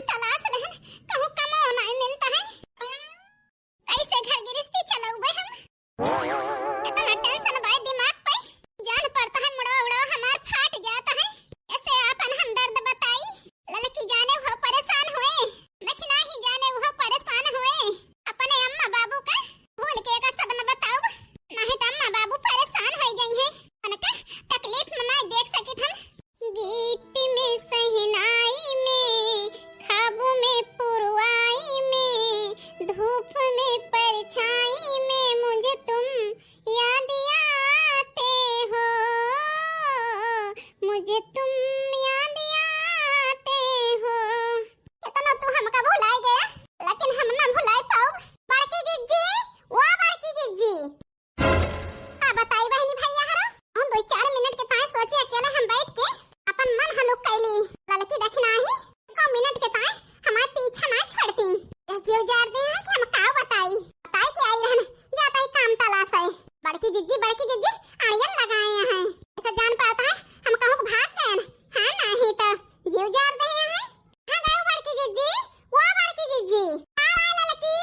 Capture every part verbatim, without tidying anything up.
तलाश रहन, कहूँ कमाओ नाहीं मिलत है। कैसे घर गृहस्थी चलउबे हम? इतना tension बाय दिमाग पे, जान पड़त है मुड़वा उड़वा हमार फाट जात है। कैसे आपन हम दर्द बताई? ललकी जाने उहो परेशान होए, दखिनाही जाने उहो परेशान होए। अपने अम्मा बाबू का भूल के एका सब न बताउब, नाहीं त अम्मा बाबू परेशान होइ जइहैं। उनका तकलीफ में नाहीं देख सकित हम। गीत में शहनाई में, ख्वाब में पुरवाई में, धूप में परछाई में मुझे तुम याद आते हो, मुझे तुम याद आते हो। कितना तू हमका भुलाए गया, लेकिन हम ना भुलाए पाउब। बड़की जिज्जी, ओ बड़की जिज्जी। का बताई बहिनी भइया हरो, हम दो चार मिनट के ताईं सोचे अकेले हम बैठ के अपन मन हलुक कैली। ललकी दखिनाही, एको मिनट के ताईं हमार पीछा ना छोड़ती। यह जीव जार दे हैं कि हम का बताई, बताई के आई रहन, जात ही काम तलाश है। बड़की जिज्जी, बड़की जिज्जी, अड़ियल लगाए हैं। ऐसा जान पाता है, हम कहूँ भाग गए हैं, नाहीं तो जीव जार दे हैं। हाँ गए बड़की जिज्जी, वो बड़की जिज्जी, आ, आ ललकी।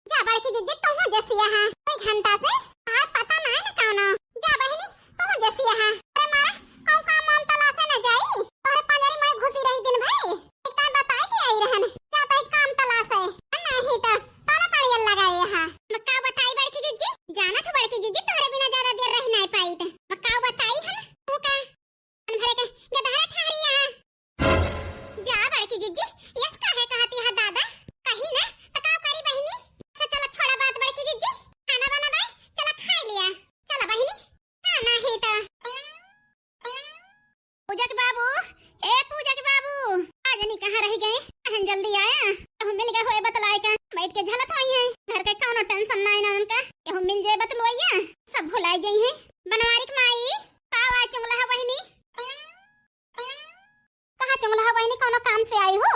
जा बड़की जिज्जी, तुहूँ जसिया है, कोई घंटा से बाहर पता नाहीं न कौनो। जा बहिनी, तुहूँ जसिया है। अरे मारा, कौन काम वाम तलाशे न जाई? तोहरे पंजरी में घुसी रही दिन भई। एक ताईं बताई के आई रहन, जा ताईं काम तलाशे। नाहीं तो, ताला पड़ियल लगाए यहाँ। मैं का बताई बड़की जिज्जी? जानत हो बड़की जिज्जी, तोहरे बिना ज्यादा देर रह नाहीं पाई थे। मैं का बताई हम? तू का? मन भरे के गदहरा ठहरी यहाँ। जा बड़की जिज्जी, यस काहे कहती है दादा? कही ना, त का करी बहिनी? अच्छा चला छोड़ा बात बड़की जिज्जी, खाना बनावे, चला खाई लिया। चला बहिनी, हाँ नाहीं तो। पूजा के बाबू, ए पूजा के बाबू, आज नहीं कहाँ रह गए? अहन जल्दी आया, अब मिल गए होए बतलाए का, बैठ के झलत होई है। घर के कौनो tension नाहीं ना उनका, केहू मिल जाए बतलवैया, सब भुलाई गई है। बनवारी के माई, पाव आ चुंगला है बहिनी। कहाँ चुंगला हो बहिनी, कौनो काम से आई हो?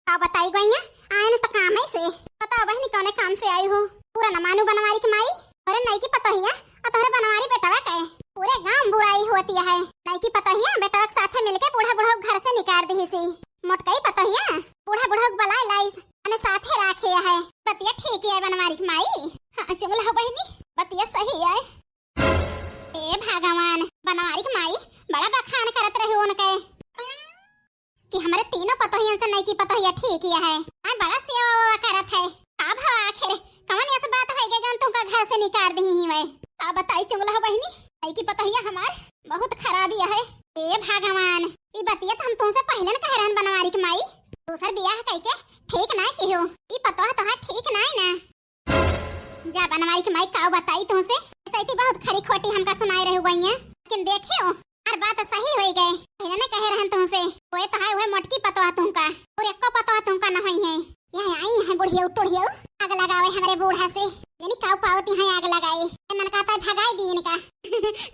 का बताई गइया, आए न त काम है से। बताओ बहिनी, कौने काम से आई हो? पूरा न मानू बनवारी के माई, अरे नई की पतोहिया, आ तोहरे बनवारी बेटवा के। पूरे गांव में बुराई होती है। नई की पतोहिया बेटवा के साथे मिलके बूढ़ा बूढ़ा घर से निकाल दिहिसी। मोटकई पतोहिया बूढ़ा बूढ़ा के बलाए लाइस, अने साथे राखे है। बतिया ठीक है बनवारी के माई। हाँ चुंगला हो बहिनी, बतिया सही है। ए भगवान, बनवारी के माई बड़ा बखान करत रही उनके कि हमरे तीनों पतोहियन से नई की पतोहिया ठीक ही है। आ बड़ा सेवा वेवा करत है। का भवा आखिर कवन ऐसे बात होई गई जौन तुमका घर से निकाल दी ही वै? का बताई चुंगला हो बहिनी, नई की पतोहिया हमार बहुत खराबी है। ए भगवान, ई बतिया तो हम तुमसे पहले न कह रहन बनवारी के माई, दूसर बियाह कई के ठीक नाहीं किहो। ई पतोह तोहार ठीक नाहीं ना। जा बनवारी के माई, काव बताई तुमसे, ऐसे इतनी बहुत खरी खोटी हमका सुनाए रहे हुआ है। लेकिन देखियो, हर बात सही होई गए। पहले ने कहे रहन तुमसे, ओए तो है, ओए मोटकी पतवा तुमका, और एको पतवा तुमका न होई है। यहाँ आई है बुढ़ियो टुढ़ियो, आग लगावे हमरे बूढ़ा से। यानी काव पावती है आग लगाए, ये मन कहता है भगाई दी इनका।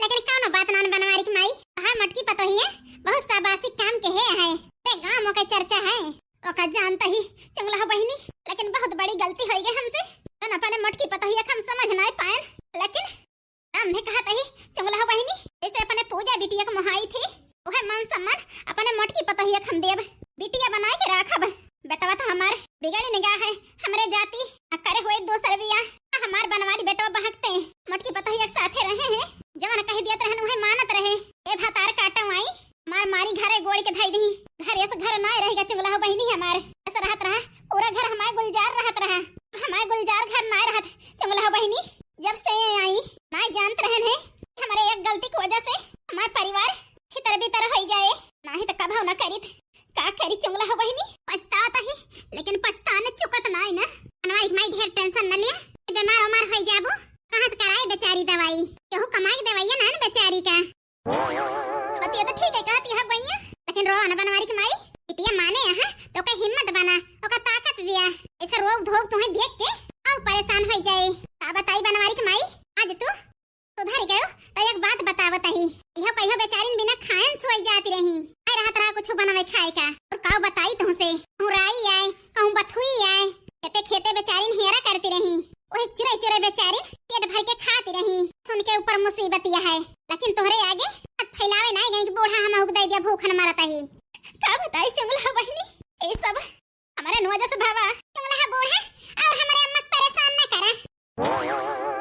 लेकिन कौनो बात नान बनवारी के माई, हाँ मोटकी पतोही है, बहुत शाबाशी काम के है, है। ते गाँव में के चर्चा है। ओका जानता ही चुंगला हो बहिनी, लेकिन बहुत बड़ी गलती होई गई हमसे। जौन अपने मोटकी पतोहिया के हम समझ नाहीं पाएन, लेकिन हमने कहत ही चुंगला हो बहिनी, जैसे अपने पूजा बिटिया के मोहाई थी, वह मान सम्मान अपने मोटकी पतोहिया के हम देब, बिटिया बनाए के राखब। बेटवा तो हमार बिगड़ी निगाह है, हमरे जाति आ करे हुए दोसर बियाह, आ हमार बनवारी बेटवा बहकते मोटकी पतोहिया के साथे रहे हैं, जवन कह दियत रहन वह मानत रहे। ए भातार काटो आई, मार मारी घरे गोड़ के धई दही। घर ऐसे घर नाय रहेगा चुंगला हो बहिनी हमार। ऐसा रहत रहा, पूरा घर हमार गुलजार रहत रहा। हमार गुलजार घर नाय रहत चुंगला हो बहिनी। जब से ये आई, नाय जानत रहन है, हमारे एक गलती की वजह से हमार परिवार छितर बितर होई जाए। नाही तो कभव न करित। का करी चुंगला हो बहिनी, पछतात ही, लेकिन पछताने चुकत नाय ना। मनवाई माई ढेर tension न लिया, बीमार उमार होई जाबू, कहाँ से कराए बेचारी दवाई? केहू कमाई के दवाइया ना न बेचारी का। बतिया तो ठीक है कहती है गइया, लेकिन रो न बनवारी के माई, बिटिया माने यहाँ तो ओकर हिम्मत बना, ओकर ताकत दिया। ऐसे रोग धोग तुम्हें देख के और परेशान हो जाए। का बताई बनवारी के माई, आज तू सुधर गयो तो एक बात बतावत ही, यह कहियो बेचारिन बिना खायन सोई जाती रही, आय रहत रहा कुछ बनावे खाए का। और का बताई तुमसे, कहूँ राई आए, कहूँ बथुई आए, खेते खेते बेचारिन हेरा करती रही। वही चुरे चुरे बेचारी पेट भर के खाती रही। सुन के ऊपर मुसीबत यह है, लेकिन तोहरे आगे हाथ फैलावे नाय गई कि बूढ़ा हम हुक दे दिया भूखन मरत ही। का बताई चुंगला बहिनी, ऐसा जस भवा। चुंगला बूढ़ा, और हमरे अम्मा के परेशान न करा।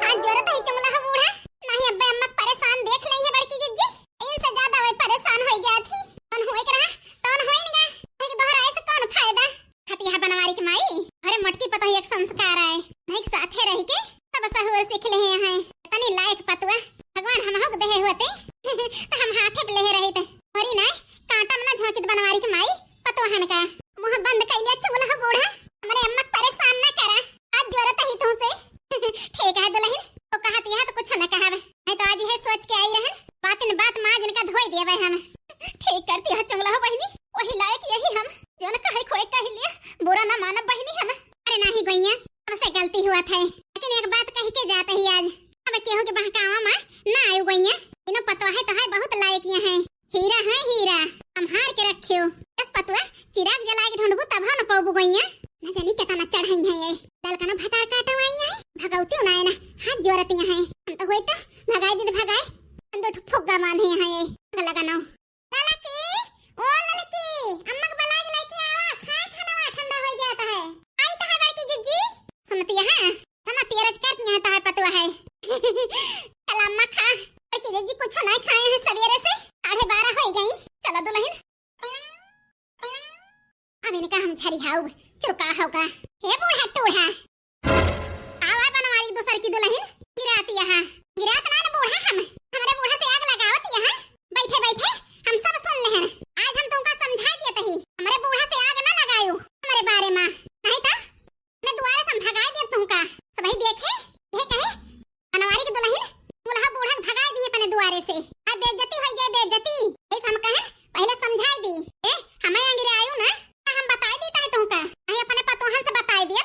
हाथ जोरत ही चुंगला बूढ़ा, नाही अब्बे अम्मा के परेशान देख लेई है बड़की जिज्जी। इनसे ज्यादा वही परेशान होई जात ही। तौन होए के रहा, तौन होए निगा। एक दोहराए से कौन फायदा? हतिया बनवारी के माई, अरे मोटकी पतोहिया के संस्कार आए, नहीं के साथे रही के सब सहूर सीख लेहे हैं। तनी लायक पतुआ भगवान हमहू के देहे होते, तो हम हाथे पे लेहे रहित। होरी नाय, कांटा में ना झोंकित बनवारी के माई, पतुआ हन का। मुंह बंद कइले चुगला बूढ़ा, हमरे अम्मा के परेशान ना करा। आज जोरत ही तुमसे। ठीक है दुल्हन, तो कहत यह तो कुछ न कहब। मैं तो आज यह सोच के आई रहन, बातिन बात माँ जिनका धोई देवे हम। ठीक करती है चुगला बहिनी, वही लायक यही हम, जो न कहे खोए कह लिया, बुरा ना मानब बहिनी हम। अरे नाही गइया, हमसे गलती हुआ था, लेकिन एक बात कह के जात ही आज, अब केहू के बहकावा में ना आयु गइया। इनो पतोहे तो है बहुत लायक यहाँ है, हीरा है हीरा, हम हार के रखियो। बस पतुआ, चिराग जलाए के ढूंढबू तब न पाबू गइया। न जानी केतना चढ़ाई है ये, दल का ना भतार काटवाई है, भगौती उनाए ना, हाथ जोरती है। हम तो होई तो भगाई दीत भगाए, हम दो ठो फुग्गा बांधे हैं ये, लगा ना। ललकी, ओ ललकी, अम्मा के बुलाए के लेके आवा, खाए खाना ठंडा हो जाता है। आई तो है बड़की जिज्जी। सुनती है, सुनती है, रज करती है, तो है पतुआ है। चल अम्मा खा। बड़की जिज्जी कुछ नहीं खाए हैं सवेरे से, साढ़े बारह हो गई। चलो दुल्हन। अब इनका हम झरिहाऊ चुरका होगा। हे बूढ़ा टूढ़ा, आवा बनवारी दूसर की दुल्हन, गिराती यहाँ। गिरात ना न बूढ़ा हम, हमरे बूढ़ा से आग लगावत यहाँ। बैठे बैठे हम सब सुन लेहन। आज हम तुमका समझाई दियत ही, हमरे बूढ़ा से आग ना लगायू हमरे बारे मा, नहीं तो अपने दुआरे से हम भगाई दियत तुमका। सबही देखे, यह कहे बनवारी की दुल्हन, दुल्हा बूढ़ा के भगाई दिए अपने दुआरे से। अब बेइज्जती होई जाए, बेइज्जती। ऐसे हम कहे पहले समझाई दी। ए, हमें अंगरे आयु ना, हम बताई दी ताई तुमका। अरे अपने पतोहन से बताई दिए।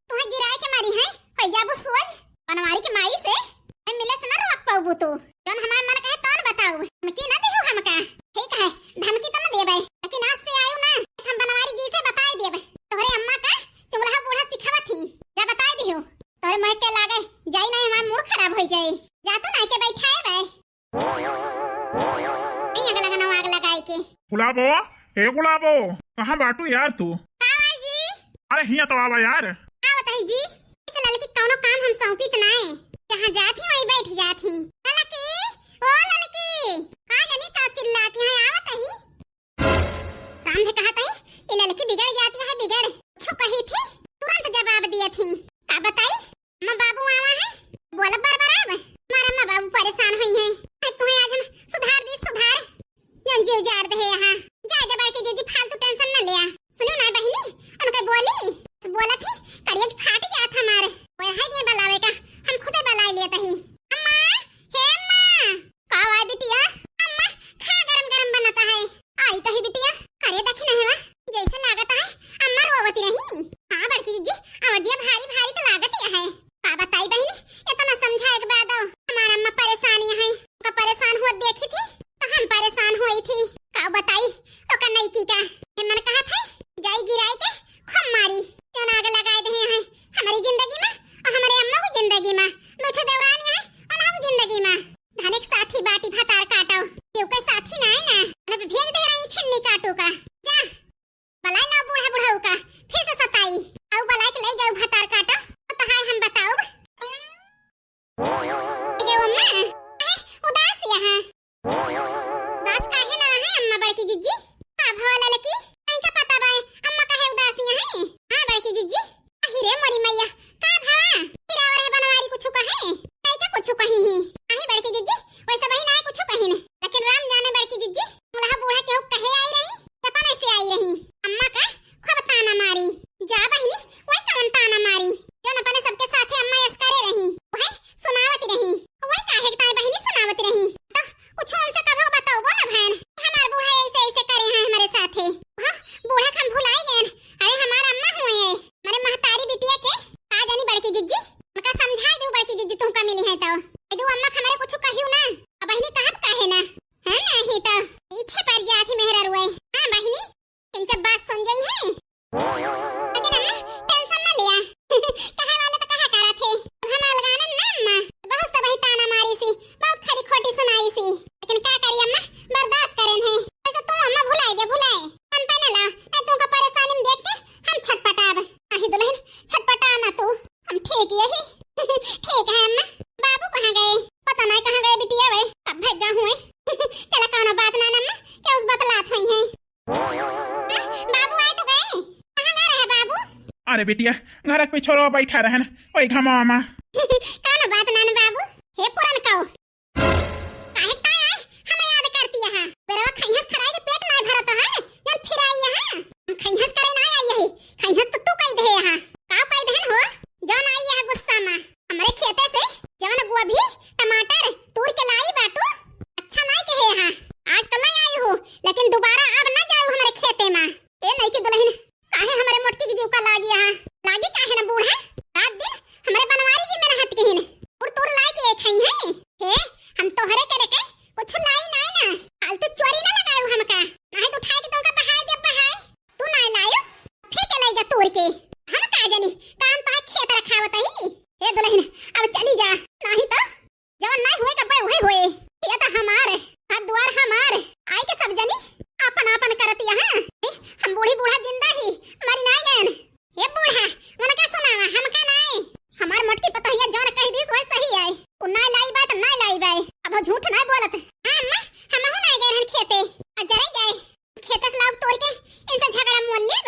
तुम्हें गिराए के मारी है, होई जाबू सोझ। बनवारी के माई से हम मिले से ना रोक पाऊबू तू। जौन हमार मन कहे तौन बताऊ। धमकी ना देहू हमका। ठीक है, धमकी तो ना देबे, लेकिन आज से आयु ना, हम बनवारी जी से बताई देबे। तोहरे अम्मा का चुगला बूढ़ा सिखावत ही। जा बताई दिहू। तोहरे मोह के लागे, जाई नहीं हमार मूड खराब हो जाए। जा तू ना के बैठाए बे। नहीं आग लगाना, आग लगाए के। गुलाबो, ए गुलाबो, कहाँ बाटू यार तू? का भाई जी? अरे हियाँ तो आवा यार। का बताई जी? इस ललकी कौनो काम हम सौंपित नाय। जहाँ जात ही वहीं बैठ जात ही। ललकी, ओ ललकी, का जानी का चिल्लाती है, आवत ही। राम से कहा तई, ई ललकी बिगड़ जाती है, बिगड़। कुछ कही थी, तुरंत जवाब दिए थी। का बताई? अम्मा बाबू आवा है, बोला बरबराब। हमार अम्मा बाबू परेशान हुई हैं। आज तुम्हें आज हम सुधार दी, सुधार। जन जीव जार दे यहाँ। जा, जा बड़की जिज्जी, फालतू tension न लिया। सुनो ना बहिनी, उनके बोली, बोला थी, करेज फाट गया था हमारे। वह है ये बलावे का, हम खुदे बलाई लिया तही। अम्मा, हे अम्मा। का हुआ बिटिया? अम्मा, खा गरम गरम बनता है। आई तही बिटिया, करे देखी नहीं वा, अरे बिटिया, घर के पिछोरवा बैठा रहन, ओई घमावा मा। कौनो बात नान बाबू। हे पुरनकाऊ, काहे ताय आय हमें याद करती यहाँ? बेरवा खइहस खराई के पेट नाय भरत है, जन फिर आई यहाँ। हम खइहस करे नाय आई यही, खइहस तो तू कई दे यहाँ। का कई देहन हो? जौन आई यहाँ गुस्सा मा, हमरे खेते से जवन गोभी, टमाटर तूर के लाई बाटू, अच्छा नाय कहे यहाँ। आज तो ले आई हूँ, लेकिन दोबारा अब ना जाऊ हमरे खेते मा। ए नई की दुल्हन, काहे हमरे मोटकी की जीव का लागी यहाँ? लागी काहे ना बूढ़ा? रात दिन हमरे बनवारी जी में रहत किहिन। तूर तूर लाई के एक हई है। हे, हम तोहरे के रेके कुछ लाई नाय ना। फालतू चोरी ना लगाऊ हमका। नाहीं तो उठाए के तुमका बहाए दे बहाए। तू नाय लायो, फेंके लाई जा तोड़ के। हम का जानी, काम तो है खेत रखावत ही। ए दुल्हन, अब चली जा, नाहीं तो जवन नाय हुए कब्बे उहे हुए। ये तो हमार, घर दुआर हमार। आई के सब जनी आपन आपन करत यहाँ। ए, हम बूढ़ी बूढ़ा जिंदा ही, मरी नाय गयन। ए बूढ़ा, उनका सुनावा, हमका नाय। हमार मोटकी पतोहिया जवन कह दीस वही सही है। उ नाय लाई बाय तो नाय लाई बाय। अब झूठ नाय बोलत। हाँ अम्मा, हमहू नाय गए रहन खेते। आ जरे जाए। खेते से लाउब तोड़ के इनसे झगड़ा मोल लेब।